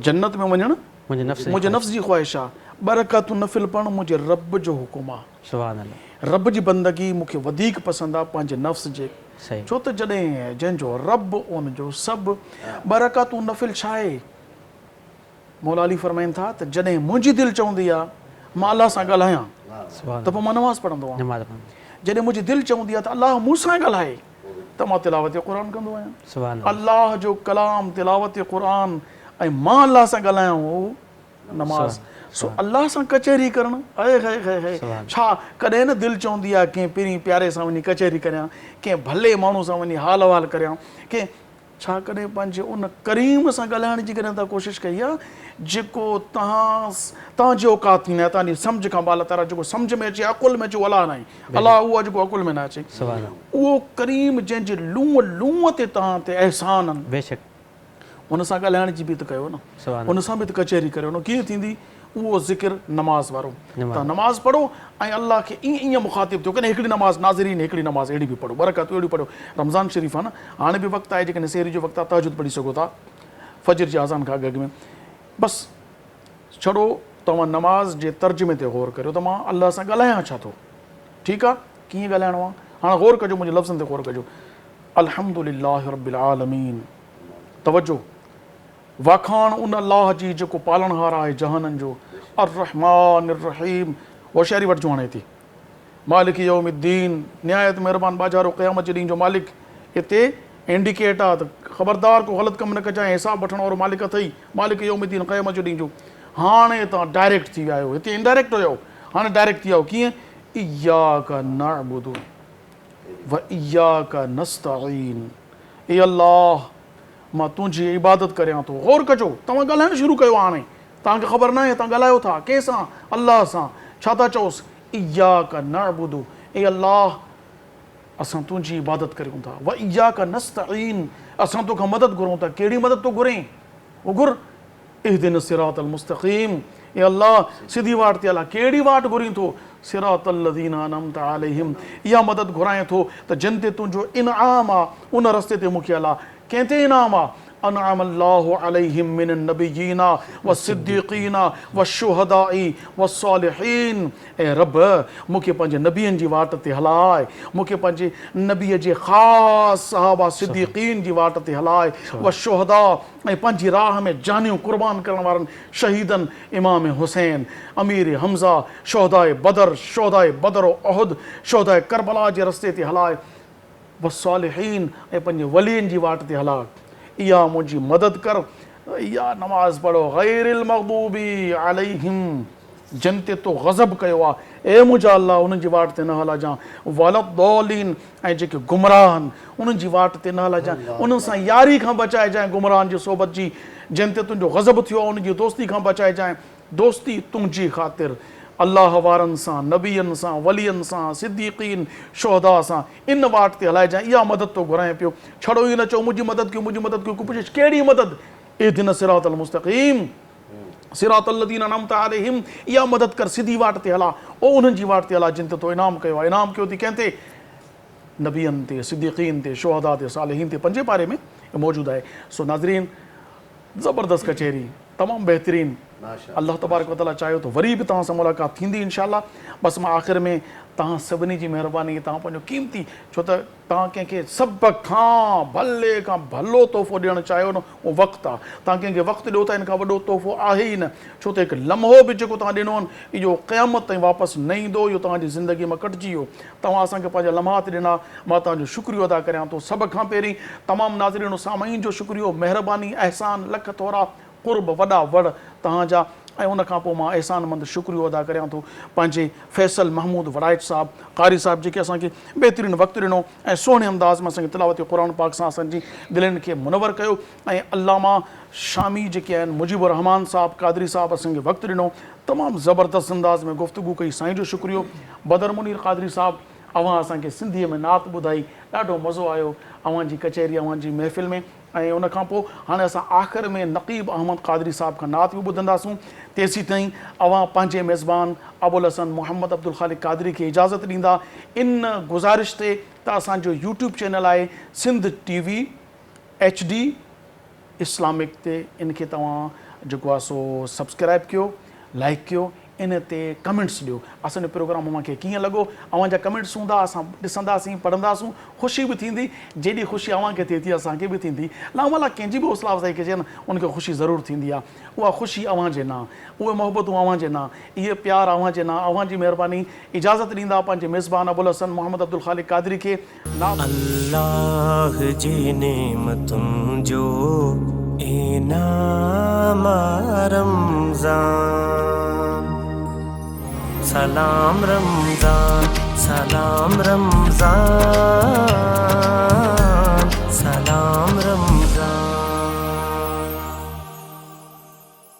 جنت ۾ وڃڻ منهنجي نفس جي خواهش آهي ٻه رڪعتون نفل پڙهڻ منهنجي رب جو حڪم آهي سبحان الله. رب جي بندگي مون کي وڌيڪ پسند آ پنهنجي نفس جي ڇو ته جڏهن جنهن جو رب ان جو سڀ. ٻه رڪعتون نفل ڇا آهي؟ مولا علي فرمائن ٿا ته جڏهن منهنجي دل چوندي آ مان الله سان ڳالهايان ته پوء مان نماز پڙهندو آهيان جڏهن منهنجي دل چوندي آ ته الله مون سان ڳالهائي ته مان تلاوت قرآن ڪندو آهيان الله جو ڪلام تلاوت قرآن ۽ مان الله سان ڳالهايان اهو نماز سو الله سان ڪچهري ڪرڻ هئي هئي هئي هئي ڇا ڪڏهن نه دل چوندي آهي ڪنهن پرين پياري سان وڃي ڪچهري ڪريان، ڪنهن ڀلي ماڻهو سان وڃي حال احوال ڪريان، ڪنهن ڇا ڪڏهن پنهنجي ان ڪريم سان ڳالهائڻ جي ڪڏهن توهان ڪوشش ڪئي آهي جيڪو توهان توهان جي اوقات ۾ ناهي، توهان جي سمجهه کان بالاتر آهي، جيڪو سمجهه ۾ اچي عقل ۾ اچي اهو الله ناهي، الله اهو آهي جيڪو عقل ۾ نه اچي، اهو ڪريم جنهن جي لونء لونء تي توهان تي احسان آهن. بيشڪ. ان سان ڳالهائڻ جي به ته ڪيو نه، ان سان به ته ڪچهري ڪريو نه، ڪيئن ٿيندي؟ اهو ذڪر نماز وارو، توهان نماز پڙهو ۽ الله کي ائين ائين مخاطب ٿيو، ڪڏهن هڪڙي نماز ناظرين هڪڙي نماز اهڙي به پڙهو، ٻه رڪعتون اهڙيون پڙهو، رمضان شريف آهي نه، هاڻي به وقت آهي جيڪڏهن سحري جو وقت آهي تهجد پڙهي سگهو ٿا فجر جي اذان کان اڳ اڳ ۾ بس ڇڙو توهان نماز جي ترجمي تي غور ڪريو ته مان الله سان ڳالهايان ڇا ٿو، ٺيڪ آهي ڪيئن ڳالهائڻو آهي، هاڻي غور ڪجو منهنجي لفظن تي غور ڪجو، الحمدلله رب العالمين توجه! واکاڻ ان الله جي جيڪو پالڻهار آهي جهانن جو، الرحمٰن الرحيم هوشياري وٺجو هاڻي هتي، مالڪ يوم الدين نهايت مهربان ٻاجهارو قيامت جي ڏينهن جو مالڪ، هتي انڊيڪيٽ آ ته خبردار ڪو غلط ڪم نه ڪجانء حساب وٺڻ وارو مالڪ اٿئي، مالڪ يوم الدين قيامت جو ڏينهن جو، هاڻي توهان ڊائريڪٽ ٿي ويا آهيو، هتي انڊائريڪٽ هيو هاڻي ڊائريڪٽ ٿي ويا آهيو ڪيئن؟ اياڪ نعبد و اياڪ نستعين اي الله! مان تنهنجي عبادت ڪريان ٿو. غور ڪجو، توهان ڳالهائڻ شروع ڪيو آهي هاڻي توهان کي خبر ناهي توهان ڳالهايو ٿا ڪنهن سان؟ الله سان. ڇا ٿا چئوس؟ اياڪ نعبد اي الله! اسان تنهنجي عبادت ڪريون ٿا. و اياڪ نستعين اسان توکان مدد گهرون ٿا. ڪهڙي مدد ٿو گهرين؟ هو گهر. اهدنا الصراط المستقيم اي الله! سڌي واٽ تي هلاء. ڪهڙي واٽ گهرين ٿو؟ صراط الذين انعمت عليهم اها مدد گهرائين ٿو ته جن تي تنهنجو انعام آ ان رستي تي مون کي هلاء. ڪنهن تي انعام آ؟ انعم الله عليهم من النبيين والصديقين والشهداء والصالحين اي رب! مون کي پنهنجي نبين جي واٽ تي هلاء، مون کي پنهنجي نبيء جي خاص صحابه صديقين جي واٽ تي هلاء، والشهداء ۽ پنهنجي راهه ۾ جانيون قربان ڪرڻ وارن شهيدن امام حسين، امير حمزه، شهداء بدر، شهداء بدر و احد، شهداء ڪربلا جي رستي تي هلاء، والصالحين ۽ پنهنجي ولين جي واٽ تي هلاء، اها منهنجي مدد ڪر، اها نماز پڙهو، غير المغضوب عليهم جن تي تو غضب ڪيو آهي، اي منهنجا الله انهن جي واٽ تي نه هلائجان، ولا الضالين ۽ جيڪي گمراهه آهن انهن جي واٽ تي نه هلائجان، انهن سان ياري کان بچائجانء، گمراهن جي صحبت جي، جن تي تنهنجو غضب ٿيو آهي انهن جي دوستي کان بچائجانء، دوستي تنهنجي خاطر الله وارن سان، نبين سان، ولين سان، صديقين، شهداء سان ان واٽ تي هلائجانء، اها مدد تو گهرانء پيو، ڇڙو ائين نه چئو منهنجي مدد ڪيو، منهنجي مدد ڪيو، ڪو پڇيس ڪهڙي مدد؟ اهدنا الصراط المستقيم. صراط الذين انعمت عليهم اها مدد ڪر سڌي واٽ تي هلاء او انهن جي واٽ تي هلاء جن تي تو انعام ڪيو آهي انعام ڪيو اٿئي ڪنهن تي نبين تي صديقين تي شهداء تي صالحين تي پنجين پاري ۾ موجود آهي سو ناظرين زبردست ڪچهري تمام بهترين الله تبارڪ وتعالي چاهيو ته وري به توهان سان ملاقات ٿيندي انشاء الله بس مان آخر ۾ توهان سڀني جي مهرباني توهان پنهنجو قيمتي ڇو ته توهان ڪنهن کي سڀ کان ڀلي کان ڀلو تحفو ڏيڻ چاهيو نه اهو وقت آهي. توهان ڪنهن کي وقت ڏيو ٿا ان کان وڏو تحفو آهي ئي نه. ڇو ته هڪ لمحو به جيڪو توهان ڏنو آهي اهو قيامت تائين واپس نه ايندو اهو توهان جي زندگي مان ڪٽجي ويو. توهان اسان کي پنهنجا لمحات ڏنا مان توهان جو شڪريو ادا ڪريان ٿو. سڀ کان پهرين تمام ناظرين و سامعين جو شڪريو، مهرباني، احسان، لک ٿورا، قرب وڏا وڙ توهان جا ۽ ان کان پوء مان احسان مند شڪريو ادا ڪريان ٿو پنهنجي فيصل محمود وڙائچ صاحب قاري صاحب جيڪي اسان کي بهترين وقت ڏنو ۽ سهڻي انداز ۾ اسان کي تلاوت قرآن پاڪ سان اسان جي دلين کي منور ڪيو ۽ علامه شامي جيڪي آهن مجيب الرحمان صاحب قادري صاحب اسان کي وقت ڏنو تمام زبردست انداز ۾ گفتگو ڪئي سائين جو شڪريو بدر منير قادري صاحب اوهان اسان کي سنڌي ۾ نعت ٻڌائي ڏاڍو مزو آيو اوهان جي ڪچهري اوهان جي محفل ۾ ۽ ان کان پوء هاڻي اسان آخر ۾ نقيب احمد قادري صاحب کان نعت به ٻڌنداسون. تيسيتائين اوهان پنهنجي ميزبان ابوالحسن محمد عبدالخالق قادري کي اجازت ڏيندا ان گذارش تي ته اسان جو يوٽيوب چينل آهي Sindh T V H D Islamic تي ان کي توهان جيڪو آهي سو سبسڪرائب ڪيو لائيڪ ڪيو ان تي ڪمينٽس ڏيو اسان جو پروگرام اوهان کي ڪيئن لڳو اوهان جا ڪمينٽس هوندا اسان ڏسنداسين پڙهنداسون خوشي به ٿيندي جيڏي خوشي اوهان کي ٿئي ٿي اسان کي به ٿيندي لاء ڪنهن جي به حوصلا افزائي ڪجي نه ان کي خوشي ضرور ٿيندي آهي اها خوشي اوهان جي نان اهي محبتون اوهان جي نان اهي پيار اوهان جي نان اوهان جي مهرباني اجازت ڏيندا پنهنجي ميزبان ابوالحسن محمد عبدالخالق قادري کي الله جي نعمتن جو इनाम रमज़ान। सलाम रमज़ान, सलाम रमज़ान, सलाम रमज़ान।